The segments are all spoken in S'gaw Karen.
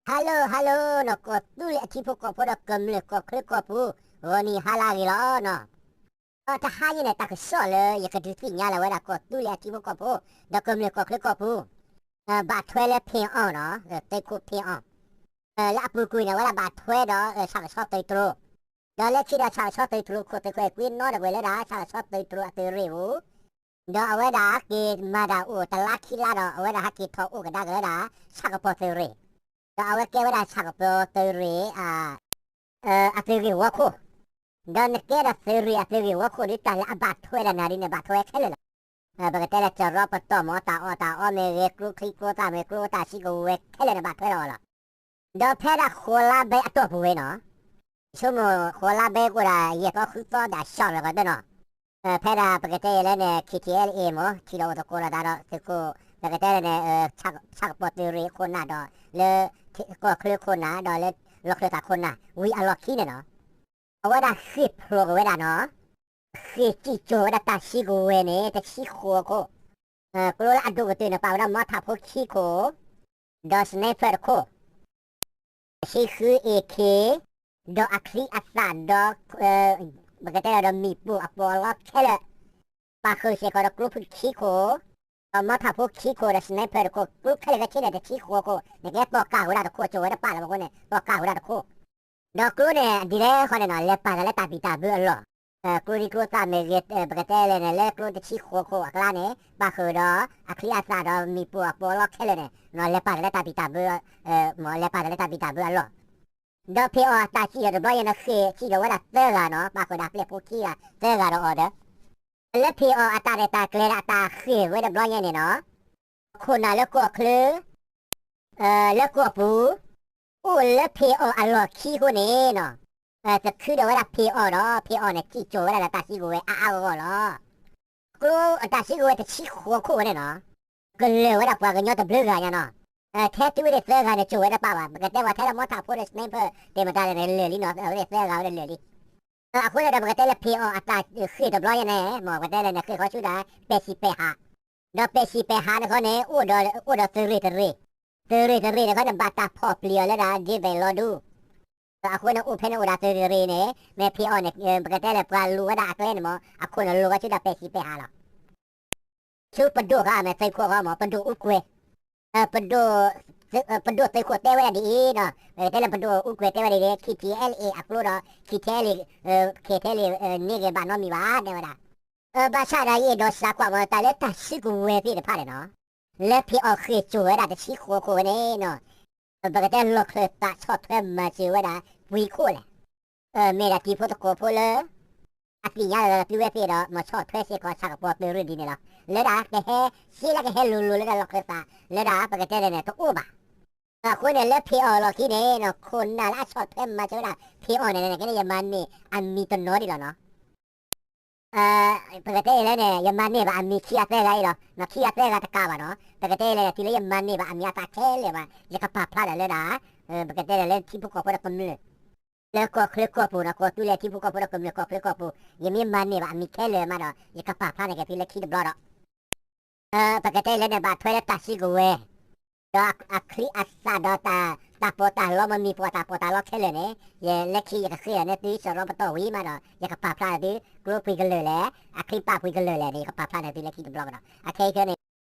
Hello hello နီၤ, ကီၢ်သူလ့ၤအထံဖိကီၢ်ဖိဒီးကမျၢၢ်ကီၢ်ချၢကီၢ်ပူၤ, ဂီၤနံၤဟါလၢအဂ့ၤလီၤနီၤ. ဒီးတဟါအံၤန့ၣ် တၢ်ကစီၣ်လၢယကဒုးသ့ၣ်ညါလီၤဝဲဒၣ် ကီၢ်သူလ့ၤအထံဖိကီၢ်ဖိ ဒီးကမျၢၢ်ကီၢ်ချၢကီၢ်ပူၤ ဘၣ်ထွဲလၢဖ့အီၣ်နီၤ, သုးခိၣ်ဖ့အီၣ် လၢအပူၤကွံာ်န့ၣ် အဝဲဒၣ်ဘၣ်ထွဲဒီးဆၣ်ကဆီသုးတြိၤ, ဒီးလၢခံဒီးဆၣ်ကဆီသုးတြိၤခိၣ်သုးခွဲးကွံနီတဝဲၢ်လၢဒၣ် ဆၣ်ကဆီသုးတြိၤအသုးရ့ၣ်ပူၤ, ဒီးအဝဲဒၣ်ဟဲက့ၤမၤတၢ်အိၣ်တလါခံလါဒီး အဝဲဒၣ်ဟဲက့ၤထီၣ်အိၣ်ကဒါက့ၤလၢဒၣ် ဆၣ်ကပီၤသုးရ့ၣ်, ဒီးအဝဲကဲဝဲဒၣ်ဆၣ်ကပီၤသုးရ့ၣ် အသုးဂ့ၢ်ဝီခိၣ်, ဒီးနကဲဒၣ်သုးရ့ၣ်အသုးဂ့ၢ်ဝီခိၣ်ဒီး တၢ်လၢအဘၣ်ထွဲဒၣ်နၤဒ်န့ၣ် ဘၣ်ထွဲဝဲခဲလၢာ်လီၤ. ပကတဲလၢကရီပတီၢ်မ့ၢ် တၢ်အီၣ်တၢ်အီမ့ၢ်ဂ့ၤ ကျိချံကျိသၣ်မ့ၢ်ဂ့ၤ ကျိတၢ်စုကဝဲၤခဲလၢာ်န့ၣ် ဘၣ်ထွဲဒၣ်အီၤလီၤ. ဒီးဖဲဒၣ်ဃိးလါဘဲအတီၢ်ပူၤဝဲနီၤ, ဆိကမိၣ်ဃိးလါဘဲကအိၣ်ဒၣ်ယဲၢ်သီဃုသီဒၣ်ဆှီလီၤကီးတနီၤ, ဖဲဒၣ်ပကတဲလၢန့ၣ် ခံထံအဲလ်အ့ၣ် မ့ၢ် ထံၣ်လိာ်အိၣ်သကိးလိာ်သးဒီးသုးခိၣ် ပကတဲလၢန့ၣ် ဆၣ်ကပီၤသုးရ့ၣ်အခိၣ်နၢ်ဒီး လၢကီၢ်ချၢခိၣ်နၢ်ဒီးလၢလီၢ်ခၢၣ်သးခိၣ်နၢ် ဝံၤအလီၢ်ခံန့ၣ်နီၤ, အဝဲဒၣ်ဃ့ၢ်ဖျိးက့ၤဝဲဒၣ်နီၤ, ဃ့ၢ်စံၣ်စိၤဝဲဒၣ်တၢ်စုကဝဲၤန့ၣ် တဆံဃိးအခိၣ်, ကျိလၢအဒိၣ်ကတၢၢ်န့ၣ် ပာ်ဝဲဒၣ်မီထးဖိခံခိၣ်, ဒီး sniper တခိၣ်, တဆံဃု AK, ဒီးအချံအသၣ်ဒီး ပကတဲလၢဒီးမ့ၣ်ပိၢ်အပီးအလီခဲလၢာ်, ပာ်ဃုာ်စ့ၢ်ကီးဒီးကျိဖုၣ်ခံခိၣ်, ဒီးမီထးဖိခံခိၣ်ဒီး sniper တခိၣ်, ကျိခဲလၢာ်ခဲဆ့န့ၣ် တဆံဃိးခိၣ်, နကဲသီၣ်ကၢ်ဝဲဒၣ်တခိၣ်, စိာ်ဝဲတပာ်လၢၤဘၣ်အဃိန့ၣ် သီၣ်ကၢ်ဝဲဒၣ်တခိၣ်, ဒီးကျိန့ၣ် ဒ်လဲၣ်ဃီန့ၣ်နီၤ လဲၤပာ်သးလၢတၢ်ဘံၣ်တၢ်ဘၢအလီၢ်, ကျိချံကျိသၣ်မ့ၢ်ဂ့ၤ ပကတဲလဲၣ်န့ၣ် လၢကျိတဆံဃိးခိၣ်အကျါန့ၣ် ပာ်ဃုာ်ဒီးအချံအသၣ်ဒီးမ့ၣ်ပိၢ်အပီးအလီခဲလၢာ်န့ၣ် လဲၤပာ်သးလၢတၢ်ဘံၣ်တၢ်ဘၢ, လဲၤပာ်သးလၢတၢ်ဘံၣ်တၢ်ဘၢအလီၢ်, ဒီးဖ့အီၣ်အတၢ်စံၣ်ဒီးတဘျီညါန့ၣ် ဃ့ၢ်စံၣ်ဒီးဝဲဒၣ်သၢဂၤနီၤ, ပာ်ဃုာ်ဒီးအပျဲၢ်ဖိခံဂၤ သၢဂၤဒီးအီၤဒီး လၢဖ့အီၣ်အတၢ်ရဲၣ်တၢ်ကျဲၤဒီးအတၢ်ဃ့ၢ်ဝဲတဘျီညါန့ၣ်နီၤ, ခိၣ်နၢ်လၢကီၢ်ချၢ လၢကီၢ်ပူၤ အိၣ်လၢဖ့အီၣ်အလီၢ်ခံအဃိန့ၣ်နီၤ, သခုဒီးဝဲဒၣ်ဖ့အီၣ်ဒီး ဖ့အီၣ်န့ၣ် စံၣ်စိၤဝဲဒၣ်ဒီးတၢ်စုကဝဲၤအါအါဂီၢ်ဂီၢ်လီၤ. ကျိအတၢ်စုကဝဲၤတဆံဃိးခိၣ်ဝဲန့ၣ်နီၤ, ကလၢာ်ဝဲဒၣ်ပှၤကညီတဘျုးဂၤညါနီၤ, ထဲတုၤဝဲဒၣ်သၢဂၤန့ၣ် စိာ်ဝဲတပာ်ဘၣ်, ပကတဲပှၤထဲလၢမီထးဖိဒီး sniper တဲမတၤလဲၣ်န့ၣ် လၢာ်လံနီၤ, အဝဲသၢဂၤဝဲဒၣ်လၢာ်လံ. အဃိန့ၣ်ဒီး ပကတဲလၢဖ့အီၣ်အတၢ်ဃ့ၢ်တဘျီညါန့ၣ် မ်ပကတဲလၢန့ၣ် ဃ့ၢ်ဃီဆူဒၣ် ပဲာ်ဆံးပဲာ်ဟး, ဒီးပဲာ်ဆံးပဲာ်ဟးန့ၣ်ခီန့ၣ် အိၣ်ဒီးသုးရ့ၣ်တရ့ၣ်, သုးရ့ၣ်တရ့ၣ်န့ၣ်ခီန့ၣ် ဘၣ်တၢ်ဖီၣ်ပျံၤအီၤလၢဒၣ် ဒ့ဘဲၣ်လီၤဒူ အဃိန့ၣ် အိၣ်ဖဲန့ၣ်အိၣ်ဒၣ်သုးရ့ၣ်န့ၣ် မ့ၢ်ဖ့အီၣ်န့ၣ် ပကတဲလၢပှၤလိၤဝဲဒၣ်အကျဲန့ၣ်မ့ၢ် အခိၣ်န့ၣ်လိၤဝဲဆူဒၣ်ပဲာ်ဆံးပဲာ်ဟးလီၤ. ဆူပဒိၣ်ဃီမ့ၢ်သုးခိၣ်ဃီမ့ၢ် ပဒိၣ်အူကွဲၤ, ပဒိၣ်သုးခိၣ်တဲဝဲဒၣ်ဒ်အံၤနီၤ, ပကတဲလၢပဒိၣ်အူကွဲၤတဲဝဲဒ်အံၤ ခံထံအဲလ်အ့ၣ်အကျိဒီး ခံထံအဲလ်အ့ၣ် ခံထံအဲလ်အ့ၣ် န့ၢ်က့ၤဘၣ်နီတမံၤဘၣ် တဲဝဲဒၣ်. ဘၣ်ဆၣ်ဒီးယအဲၣ်ဒိးစးကွၢ်မ့ၢ် တၢ်လၢတၢ်စုကဝဲၤသ့ၣ်တဖၣ်န့ၣ်နီၤ, လၢဖ့အီၣ်ဃ့ၢ်စိာ်ဝဲဒၣ်တဆံဃိးခိၣ်ဝဲန့ၣ်နီၤ, ပကတဲလီၢ်ခၢၣ်သးဆီၣ်ထွဲမၤစၢၤဝဲဒၣ် ပှဲၤခိၣ်လဲၣ်. မ့ၢ်ဒၣ်တံၤဖိသကိးဖိလၢ အသ့ၣ်ညါလၢသုဝဲသ့ၣ်ဒီး မၤဆီၣ်ထွဲစ့ၢ်ကီးဆၣ်ကပီၤသုးရ့ၣ်ဒ်န့ၣ်လီၤ. လၢဒၣ်ကဟဲ စ့လၢကဟဲလိၤလိၤလၢဒၣ်လီၢ်ခၢၣ်သး လၢဒၣ်ပကတဲန့ၣ် တအိၣ်ဘၣ်. အဃိန့ၣ် လၢဖ့အီၣ်လီၢ်ခံန့ၣ်နီၤ ခိၣ်နၢ်လၢအဆီၣ်ထွဲမၤစၢၤဝဲဒၣ် ဖ့အီၣ်န့ၣ် ကဲလၢယမၤန့ၢ်အမံၤတနီၤဒံးလီၤနီၤ. ပကတဲအံၤလၢန့ၣ် ယမၤန့ၢ်ဘၣ်အမံၤခံဂၤသၢဂၤအံၤလီၤ. ခံဂၤသၢဂၤတကးဘၣ်နီၤ. ပကတဲအံၤလၢ တုၤလၢယမၤန့ၢ်ဘၣ်အမံၤအသးခဲလၢာ်ဘၣ် ယကပာ်ဖျါဒီးလၢဒၣ် ပကတဲဒၣ်လၢထံဖိကီၢ်ဖိဒီးကမျၢၢ် လၢကီၢ်ချၢကီၢ်ပူၤနီၤ, ကီၢ်သူလ့ၤထံဖိကီၢ်ဖိဒီးကမျၢၢ်ကီၢ်ချၢကီၢ်ပူၤ, ယမ့ၢ်မၤန့ၢ်ဘၣ်အမံၤခဲလၢာ်မးဒီး ယကပာ်ဖျါန့ၢ်က့ၤသုလၢခံတဘျီဒီး ပကတဲလၢန့ၣ် ဘၣ်ထွဲလၢတၢ်စုကဝဲၤ ဒီးအချံအသၣ်ဒီးတၢ်ပီးတၢ်လီ မ့မ့ၢ်ပှၤတၢ်ပီးတၢ်လီခဲလၢာ်န့ၣ် ယလၢခံယကဃ့ၢ်ဒီးန့ၢ်သုစရီပတီၢ်ဝံၤမးဒီး ယကပာ်ဖျါဒီးသု ကျိပှဲၤကလၢာ်လဲၣ်, အချံပာ်ပှဲၤကလၢာ်လဲၣ်န့ၣ် ယကပာ်ဖျါန့ၢ်သုလၢခံတဘျီကဒီး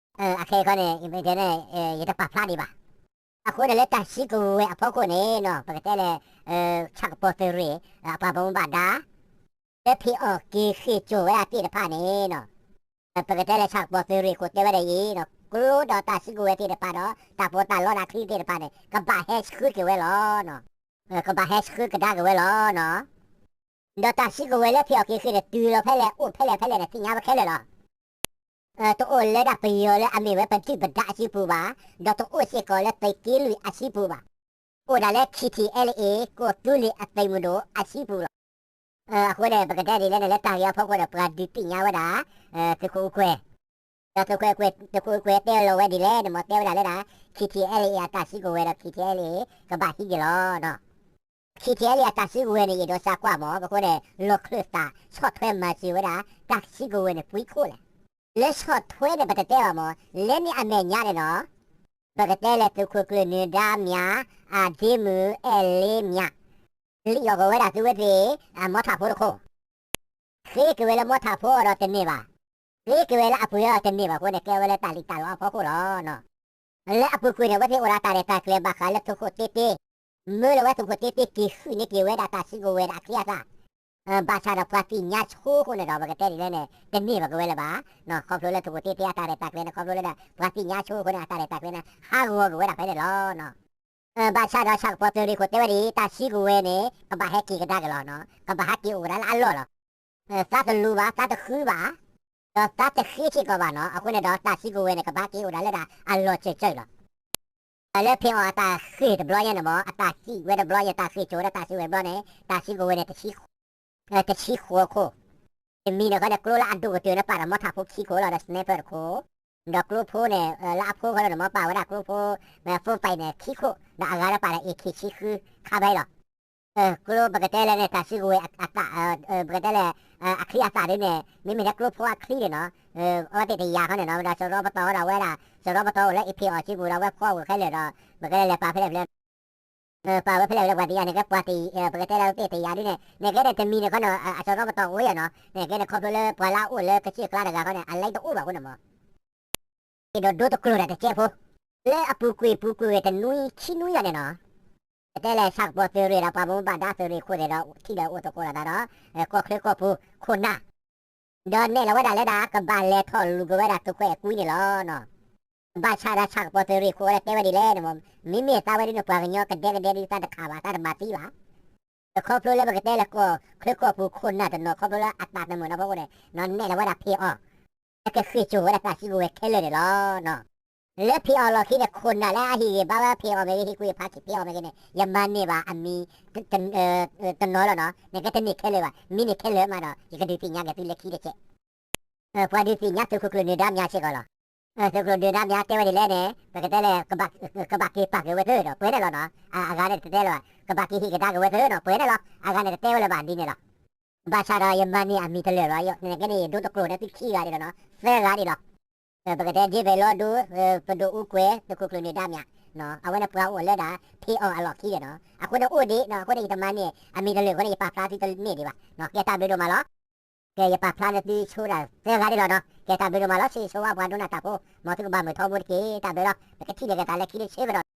အခဲအံၤန့ၣ် အခဲအံၤခီန့ၣ် ယတပာ်ဖျါဒံးဘၣ်. အဃိန့ၣ် လၢတၢ်စုကဝဲၤအဖီခိၣ်န့ၣ်နီၤ ပကတဲလၢ ဆၣ်ကပီၤသုးရ့ၣ် အပှၤဘၣ်မူဘၣ်ဒါ လၢဖံးအီၣ်က့ၤဃ့ၢ်စိာ်ဝဲဒၣ်သ့ၣ်တဖၣ်န့ၣ်နီၤ ပကတဲလၢဆၣ်ကပီၤသုးရ့ၣ်ခိၣ်တဲဝဲဒၣ်အံၤနီၤ ကျိဒီးတၢ်စုကဝဲၤသ့ၣ်တဖၣ်ဒီး တၢ်ပီးတၢ်လီဒီးချံသ့ၣ်တဖၣ်န့ၣ် ကဘၣ်ဟဲဆှၢက့ၤဝဲလီၤ. ကဘၣ်ဟဲဆှၢကဒါက့ၤဝဲလီၤနီၤ. ဒီးတၢ်စုကဝဲၤလၢဖံးအီၣ်က့ၤဃ့ၢ်န့ၣ် တုၤလီၤဖဲလဲၣ် အိၣ်ဖဲလဲၣ်ဖဲလဲၣ်န့ၣ် သ့ၣ်ညါဝဲခဲလၢာ်လီၤ. တအိၣ်လၢဒၣ်ပယီၤလၢအမ့ၢ်ဝဲပဒုၣ်ပဒါအစုပူၤဘၣ်, ဒီးတအိၣ်စ့ၢ်ကီးလၢသုးက့လွံၢ်အစုပူၤဘၣ်. အိၣ်ဒၣ်လၢ ခံထံအဲလ်အ့ၣ် ကီၢ်သူလ့ၤအသုးမုၢ်ဒိၣ်အစုပူၤလီၤ. အဃိန့ၣ် ပကတဲဒ်လဲၣ်န့ၣ် လၢတၢ်ဂ့ၢ်အဖီခိၣ်ဒီး ပှၤဒုးသ့ၣ်ညါဝဲဒၣ် သုးခိၣ်အူကွဲၤ, ဒီးသုးခိၣ်အူကွဲၤတဲလီၤဝဲဒ်လဲၣ်န့ၣ် မ်တဲဝဲဒၣ်လၢဒၣ် ခံထံအဲလ်အ့ၣ် အတၢ်စုကဝဲၤဒီး ခံထံအဲလ်အ့ၣ် ကဘၣ်ဟံးက့ၤလီၤ. ခံထံအဲလ်အ့ၣ် အတၢ်စုကဝဲၤန့ၣ် ယအဲၣ်ဒိးစးကွၢ်မး ပဃိန့ၣ် လီၢ်ခၢၣ်သးဆီၣ်ထွဲမၤစၢၤဝဲဒၣ် တၢ်စုကဝဲၤန့ၣ် ပှဲၤခိၣ်လဲၣ်. လၢဆီၣ်ထွဲန့ၣ် ပတတဲဘၣ်မး လၢန့ၣ်အမဲာ်ညါန့ၣ်နီၤ ပကတဲလဲၤသုးခိၣ်ကျၢၢ်နၢၤဒါမၠး, အဒ့မုၣ်အဲၣ်လ့မၠး, လံၣ်လီၤကဝဲဒၣ်သုဝဲသ့ၣ် အမီထးဖိတခိၣ်, ဃ့က့ၤဝဲလၢမီထးဖိအီၤဒီးတန့ၢ်ဘၣ်, ဃ့က့ၤဝဲလၢအပှ့ၤအီၤတန့ၢ်ဘၣ်အဃိန့ၣ် ကဲဝဲလၢတၢ်လံၣ်တၢ်လီအဖီခိၣ်လီၤ. လၢအပူၤကွံာ်န့ၣ် အဝဲသ့ၣ်အိၣ်ဒီးတၢ်ရဲၣ်တၢ်ကျဲၤဘၣ်ဃးလၢသုးခိၣ်တ့တ့, မၢလီၤဝဲသုးခိၣ်တ့တ့က့ၤဃုန့ၢ်က့ၤဝဲဒၣ်တၢ်စုကဝဲၤဒီးအချံအသၣ် ဘၣ်ဆၣ်ဒီးပှၤသ့ၣ်ညါဆိအဃိန့ၣ်ဒီး ပကတဲဒ်လဲၣ်န့ၣ် တန့ၢ်ဘၣ်က့ၤဝဲလၢၤဘၣ်. ခီဖျိလၢသုးခိၣ်တ့တ့အတၢ်ရဲၣ်တၢ်ကျဲၤန့ၣ် ခီဖျိလၢဒၣ် ပှၤသ့ၣ်ညါဆိအဃိန့ၣ် အတၢ်ရဲၣ်တၢ်ကျဲၤန့ၣ် ဟးဂီၤက့ၤဝဲဒၣ်ဖဲန့ၣ်လီၤ. ဘၣ်ဆၣ်ဒီးဆၣ်ကပီၤသုးရ့ၣ်ခိၣ်တဲဝဲဒၣ် တၢ်စုကဝဲၤန့ၣ် ကဘၣ်ဟဲက့ၤကဒါက့ၤလီၤ, ကဘၣ်ဟဲက့ၤအိၣ်ဝဲဒၣ်လၢအလီၢ်လီၤ. သးတလူၤဘၣ်, သးတဃုဘၣ်, ဒီးသးတဃ့စ့ၢ်ကီးဘၣ်နီၤ. အဃိန့ၣ်ဒီးတၢ်စုကဝဲၤန့ၣ် ကဘၣ်ဟဲက့ၤအိၣ်ဒၣ်လၢဒၣ်အလီၢ်စၢၤစၢၤလီၤ. ဒီးလၢဖ့အီၣ်အတၢ်ဃ့ၢ်တဘျီညါန့ၣ်မ့ၢ် အတၢ်ဃ့ၢ်ဝဲတဘျီညါ တၢ်ဃ့ၢ်ကၠိၤဝဲဒၣ်တၢ်စုကဝဲၤဘျီန့ၣ် တၢ်စုကဝဲၤန့ၣ် တဆံဃိးခိၣ်, တမံၤန့ၣ်ဃီန့ၣ် ကျိလၢအဒိၣ်ကတၢၢ်န့ၣ် ပာ်ဒီးမီထးဖိခံခိၣ်လီၤ ဒီး sniper တခိၣ်, ဒီးကျိဖိန့ၣ် လၢအဖိဃီန့ၣ်မ့ၢ် ပာ်ဝဲဒၣ်ကျိဖိ full-fledged န့ၣ် ခံခိၣ်, ဒီးအဂၤဒီးပာ်ဒီး AK ဆံဃု ခါဘဲလီၤ. ကျိပကတဲလဲၣ်န့ၣ် တၢ်စုကဝဲၤအသး ပကတဲလဲၣ် အချံအသၣ်ဒ်န့ၣ် မ့မ့ၢ်လၢကျိဖိအချံန့ၣ်နီၤ အဝဲသ့ၣ်တယာ်ခီန့ၣ်နီၤ ဒီးစရီပတီၢ်ဝဲဒၣ်ဝဲဒၣ် စရီပတီၢ်အိၣ်လၢ အ့ဖ့အီၣ်စုပူၤဒီး အဝဲဖီအီၣ်ဝဲခဲလၢာ်ဒီး ပကတဲလဲၣ်ပာ်ဖဲလဲၣ်ဖဲလဲၣ် ပာ်ဝဲဖဲလဲၣ်ဖဲလဲၣ် ပှၤသ့ၣ်ညါန့ၣ် ကဲပှၤသ့ၣ် ပကတဲလၢသ့ၣ်တယာ်ဒ်န့ၣ် နကဲန့ၣ်တမံၤန့ၣ်ခီန့ၣ် အစရီပတီၢ်အိၣ်ယၤနီၤ နကဲန့ၣ် ခီဖျိလၢပှၤလၢအအိၣ်လၢကစၢၢ်ကျါတဂၤခီန့ၣ် အလဲတအိၣ်ဘၣ်အဃိန့ၣ်မ့ၢ် က့ၤဒီးဒိတကျိၤတၢ်တကဲဖိ လၢအပူၤကွံာ်ပူၤကွံာ်ဝဲတနွံခံနွံယၤန့ၣ်နီၤ ပတဲလဲၣ်ဆၣ်ကပီၤသုးရ့ၣ်ဒီးပှၤဘၣ်မူဘၣ်ဒါသုးရ့ၣ်ခိၣ်သ့ၣ်ဒီး ထံၣ်ဒီးအိၣ်သကိးလိာ်သးဒီး ကီၢ်ချၢကီၢ်ပူၤခိၣ်နၢ် ဒီးနဲၣ်လီၤဝဲဒၣ်လၢဒၣ် ကဘၣ်လဲၤထီၣ်လူၤက့ၤဝဲဒၣ်သုးခွဲးအကွံန့ၣ်လီၤ. ဘၣ်ဆၣ်ဒီးဆၣ်ကပီၤသုးရ့ၣ်ခိၣ်ဝဲဒၣ်တဲဝဲဒ်လဲၣ်န့ၣ်မ့ၢ် မ့မ့ၢ်သးဝဲဒ်န့ၣ် ပှၤကညီကဒဲကဒဲဒ်သးတခးဘၣ် သးတမၤသံဘၣ် ခီဖျိလၢပကတဲလၢကီၢ်ချၢကီၢ်ပူၤခိၣ်နၢ်တနီၤခီဖျိလၢအတၢ်တမုာ်နီၤဖီခိၣ်န့ၣ် နဲၣ်လီၤဝဲဒၣ်ဖ့အီၣ် လၢကဃ့ၢ်ကၠိၤဝဲဒၣ်တၢ်စုကဝဲၤခဲလၢာ်န့ၣ်လီၤ. လၢဖ့အီၣ်လီၢ်ခံန့ၣ် ခိၣ်နၢ်လၢအဟ့ၣ်ဂံၢ်ဘါဝဲဖ့အီၣ်မ့ၢ်ဂ့ၤ ဟ့ၣ်ကူၣ်ဟ့ၣ်ဖးက့ၤဖ့အီၣ်မ့ၢ်ဂ့ၤန့ၣ် ယမၤန့ၢ်ဘၣ်အမံၤ တနီၤလီၤနီၤ နကဲတန့ၢ်ခဲလၢာ်ဘၣ် မ့ၢ်န့ၢ်ခဲလၢာ်မးဒီး ယကဒုးသ့ၣ်ညါက့ၤသုလၢခံတကဲး ပှၤဒုးသ့ၣ်ညါသုးခိၣ်ကျၢၢ်နၢၤဒါမၠါစ့ၢ်ကီးလီၤ. သုးခိၣ်ကျၢၢ်နၢၤဒါမၠါတဲဝဲဒ်လဲၣ်န့ၣ် ပကတဲလဲၣ် ကဘၣ်က့ၤပာ်က့ၤဝဲသၢဒီး ပှဲၤန့ၣ်လီၤနီၤ အဂၤန့ၣ်တတဲလၢၤဘၣ် ကဘၣ်က့ၤဟ့ၣ်ကဒါက့ၤဝဲသၢဒီး ပှဲၤန့ၣ်လီၤ အဂၤန့ၣ်တတဲဝဲလၢၤဘၣ်ဒ်န့ၣ်လီၤ. ဘၣ်ဆၣ်ဒီးယမၤန့ၢ်အမံၤတလၢာ်လီၤ နကဲန့ၣ် ယဒိတကျိၤန့ၣ်သုခံဂၤဒ်လီၤနီၤ သၢဂၤဒ်လီၤ. ပကတဲဒ်ဘဲၣ်လီၤဒိ ပဒိၣ်အူကွဲၤ သုးခိၣ်ကျၢၢ်နၢၤဒါမၠါ အဝဲန့ၣ်ပှၤအိၣ်လၢဒၣ် ဖ့အီၣ်အလီၢ်ခံဒီးနီၤ အဃိန့ၣ်အိၣ်ဒံးနီၤ အဃိန့ၣ်ယတမၤန့ၢ် အမံၤတလၢာ်အဃိန့ၣ် ယပာ်ဖျါသုတန့ၢ်ဒံးဘၣ် ကဲတၢ်ဘျုးဒိၣ်မးလီၤ. ကဲယပာ်ဖျါန့ၢ်သုဆိဒၣ်သၢဂၤဒ်လီၤနီၤ ကဲတၢ်ဘျုးဒိၣ်မးလီၤ ဆၢဂ့ၤဆၢဝါပှၤဒိကနၣ်တၢ်ဖိ မ်သုကဘၣ်မုာ်ထီဘိတက့ၢ် တၢ်ဘျုးလီၤ ပကထံၣ်လိာ်က့ၤသးလၢခံတဆၢကဒီး